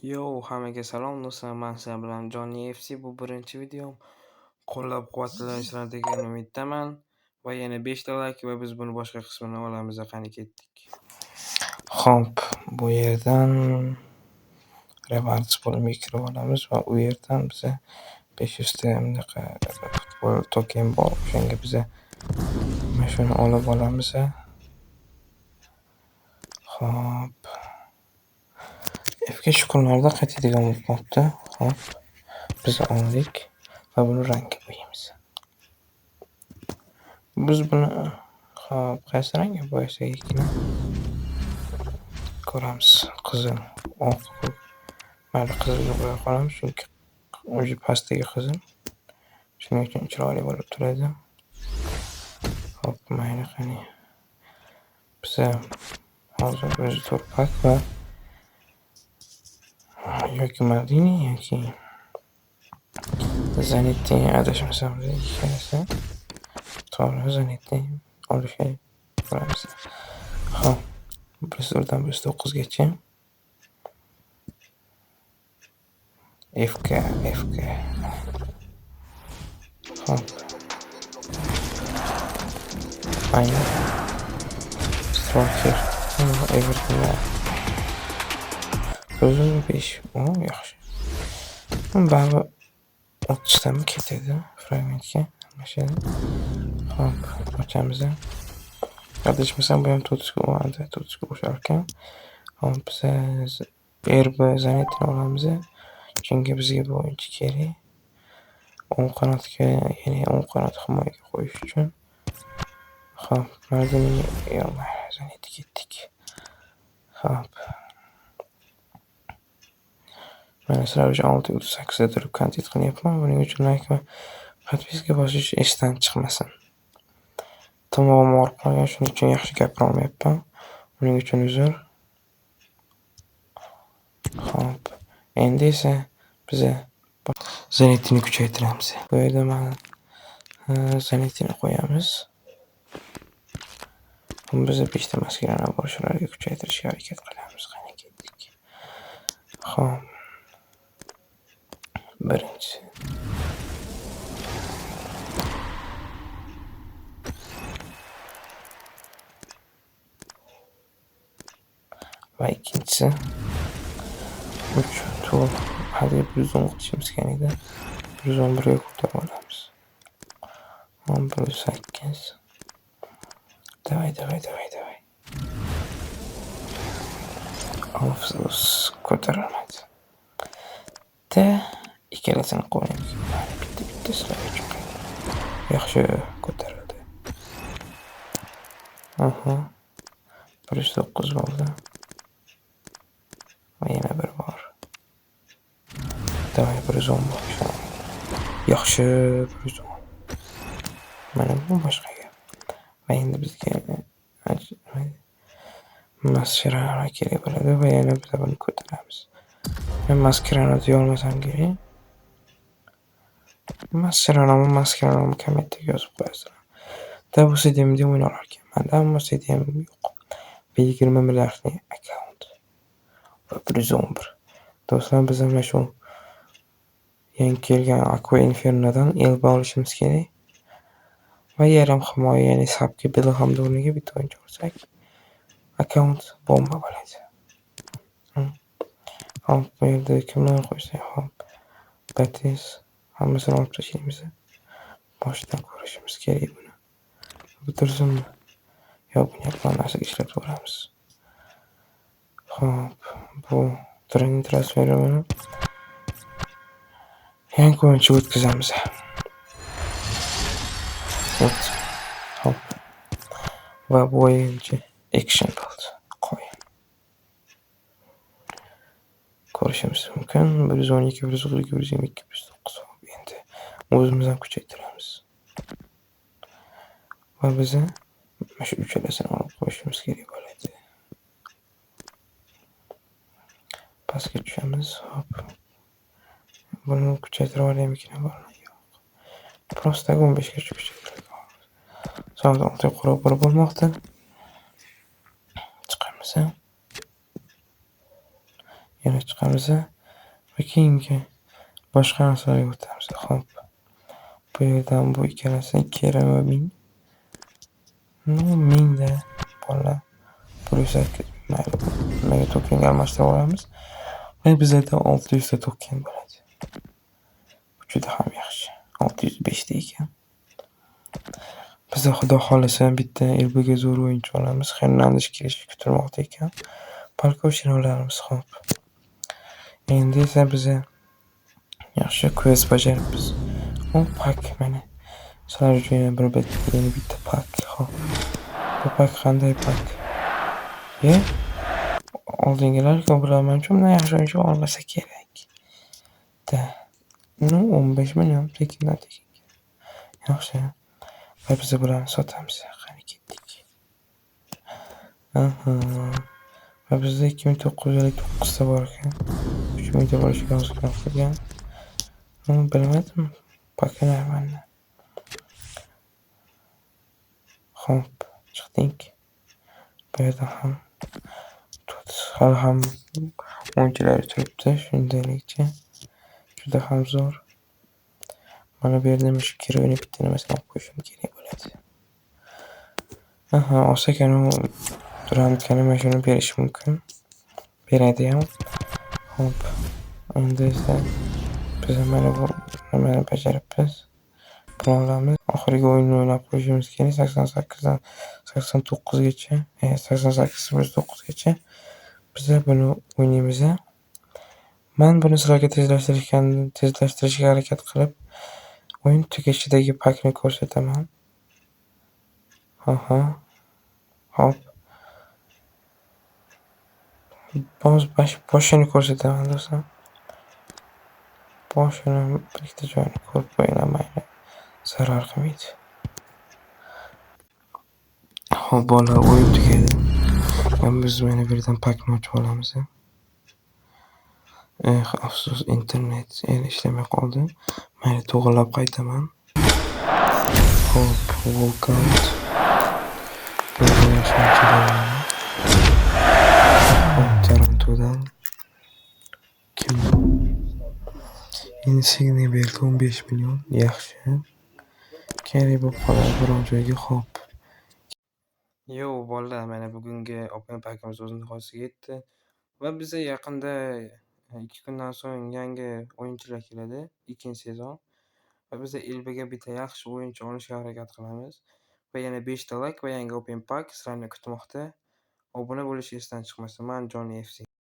Yo, hammaga salom do'stlar, men sizlar bilan Johnny FC. Bu birinchi videom. Qo'llab-quvvatlaysizlar degan umiddaman. Va yana 5 ta like va biz buni boshqa qismini olamiz. Qani ketdik. Xo'p, bu yerdan rewards bo'limiga kirib olamiz va u yerdan biza 500 ta bunaqa futbol token bor. O'shanga biza mana shuni olib olamiz. Xo'p. Fga shu kunlarda qaytadigan bo'lib qolibdi. Xo'p, biz oldik va buni rangga bo'yaymiz. Biz buni xo'p, qaysi rangga bo'yasak ekan? Ko'ramiz. Qizil, oq, ko'k. Mayli, qizilga bo'yab qolamiz, chunki o'zi pastdagi qizil. Shuning uchun chiroyli bo'lib turadi. Xo'p, mayli, qani. Biza hozir o'zi to'rt va yoki Maldini yoki Zanetti, adashmasam ikkalasi. To'g'ri, Zanetti olishga ko'ramiz. Xo'p, 104dan 109 gacha. FK, FK. Xo'p. Aynan. Striker. Evertonda. 115. O, yaxshi. Baribir 30 tami ketadi fragmentga. Almashadi. Xo'p, ochamiz. Adashmasam bu ham to'rtga o'xshar, to'rtga o'xshar ekan. Xo'p, biz RB Zanettini olamiz. Chunki bizga bu o'yinchi kerak. O'ng qanotga, ya'ni o'ng qanot himoyaga qo'yish uchun. Xo'p, Maldini yo'q, Zanetti ketdik. Xo'p. Mana sizlar uchun 6:38 da turib kontent qilyapman. Buning uchun like va podpiska bosish esdan chiqmasin. Tomog'im og'rib qolgan, shuning uchun yaxshi gapira olmayapman. Buning uchun uzr. Xo'p, endi esa biza Zanettini kuchaytiramiz. Bu yerda mana Zanettini qo'yamiz. Biza 5 ta maskerani bor, shularga kuchaytirishga harakat qilamiz. Qani ketdik. Xo'p. Birinchisi. Va ikkinchisi. 3, 4, hali 110 qilishimiz kerak edi. 111 ga ko'tarib olamiz. 108. Давай, давай, давай, давай. Afsus, ko'tarilmadi. Ta ikkalasini qo'ying. Bitta-bitta sizlar uchun. Yaxshi ko'tarildi. Aha. 109 bo'ldi. Va yana bir bor. Давай, 110 bor. Yaxshi, 110. Mana bu boshqa gap. Va endi bizga Mascherano kerak bo'ladi va yana biz buni ko'taramiz. Men Mascherano deya olmasam kerak. Mascheranomi, Mascheranomi kommentga yozib qo'yasizlar. Da bu CDMda o'ynar ekanman. Ammo CDM yo'q. Va 20 milliardli akkaunt. Va 111. Do'stlar, biz mana shu yangi kelgan Aqua Infernodan Elba olishimiz kerak. Va yarim himoya, ya'ni sapga Bellinghamni o'rniga bitta o'yinchi olsak, akkaunt bomba bo'ladi. Xo'p, bu yerda kimlar qo'ysak, xo'p, Batis, hammasini olib tashlaymiz. Boshidan ko'rishimiz kerak buni. Bu tursinmi? Yo'q, buni ham narsaga ishlatib yuboramiz. Xo'p, bu trending transferi buni. Yangi o'yinchi o'tkazamiz. Xo'p. Va bu o'yinchi action bo'ldi. Qo'y. Ko'rishimiz mumkin. 112, 132, 122, 109. Endi o'zimiz ham kuchaytiramiz. Va biza mana shu uchalasini olib qo'yishimiz kerak bo'ladi. Pastga tushamiz. Xo'p. Buni kuchaytirib olaymikin? Yo'q. Prosta 15 gacha kuchaytirdik. Soat 6:41 bo'lmoqda. Chiqamiz. Yana chiqamiz va keyingi boshqa narsalarga o'tamiz. Xo'p. Bu yerdan bu ikkalasi 2,5 ming. Ну, mingda bolalar. 108 mayli, nimaga tokenga almashtirib olamiz. Va bizlarda 600 ta token bo'ladi. Bu juda ham yaxshi. 605 ta ekan. Biza, Xudo xohlasa, bitta LBga zo'r o'yinchi olamiz. Hernandes kelishi kutilmoqda ekan. Balki o'shani olarmiz. Xo'p. Endi esa biza yaxshi quest bajaribmiz. O, pak mana. Sizlar uchun yana bir yana bitta pak. Xo'p. Bu pak qanday pak? Ye? Oldingilar bular manimcha bundan yaxshi o'yinchi olmasa kerak. Да. Ну, 15 million tekindan tekinga. Yaxshi. Va biz bularni sotamiz. Qani, ketdik. Aha. Va bizda 2959 ta bor ekan. 3000 ta bo'lishiga ozgina qolgan. Ну, bilmadim. Пока нормально. Xo'p, chiqdik. Bu yerda ham hali ham o'yinchilar turibdi shundaylikcha. Juda ham zo'r. Mana bu yerda shu kerakli bitta nimasini olib qo'yishim kerak bo'ladi. Aha, olsak, anavi Durantkani mana shuni berishi mumkin. Beradi ham. Xo'p, endi esa biz mana bu nimani bajaribmiz. Buni olamiz. Oxirgi o'yinni o'ynab qo'yishimiz kerak. 88 dan 89 gacha, 88 109 gacha biza buni o'ynaymiz. Man buni sizlarga tezlashtirishga harakat qilib, o'yin tugashidagi pakni ko'rsataman. Aha. Hop. Boshini ko'rsataman, do'stlar. Boshini bir ikkita joyini ko'rib qo'yinglar, mayli. Zarar qilmaydi. Xo'p, bolalar, o'yin tugadi. Va biz mana bu yerdan pakni ochib olamiz. Eh, afsus, internet yana ishlamay qoldi. Mayli, to'g'rilab qaytaman. Xo'p, walkout. Bu yerda yaxshi o'yinchi bo'lmadi. Xo'p, Torontodan kim bu? Insigne berdi, 15 million. Yaxshi. Kerak bo'lib qoladi biron joyga. Xo'p. Yo, bolalar, mana bugungi open pakimiz o'z nihoyasiga yetdi. Va biza yaqinda, 2 kundan so'ng yangi o'yinchilar keladi, ikkinchi sezon. Va biza LBga bitta yaxshi o'yinchi olishga harakat qilamiz. Va yana 5 ta like va yangi open pack sizlarni kutmoqda. Obuna bo'lish esdan chiqmasin. Man Jony FC.